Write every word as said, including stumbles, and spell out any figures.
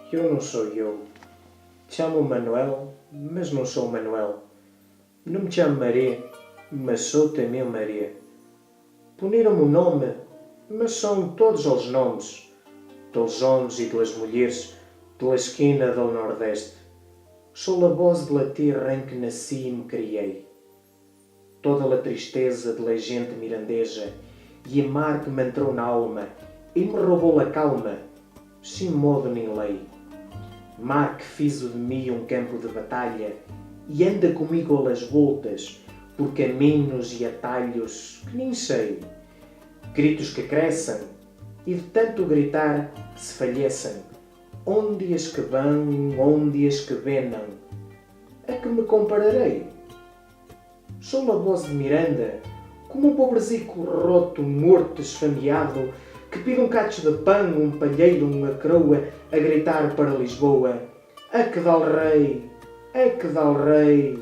Eu não sou eu. Chamo Manuel, mas não sou Manuel. Não me chamo Maria, mas sou também Maria. Puniram-me um nome, mas são todos os nomes, dos homens e das mulheres de la esquina del Nordeste. Sou la voz de la terra em que nasci e me criei. Toda la tristeza de la gente mirandeja e a mar que me entrou na alma e me roubou la calma, sem modo nem lei. Mar que fiz de mim um campo de batalha e anda comigo a las voltas por caminhos e atalhos que nem sei. Gritos que crescem e de tanto gritar se falhecem. Onde as que vão, onde as que venham, a que me compararei? Sou la voz de Miranda, como um pobrezico roto, morto, esfameado, que pide um cacho de pão, um palheiro, uma croa, a gritar para Lisboa: A que dal rei, a que dal rei,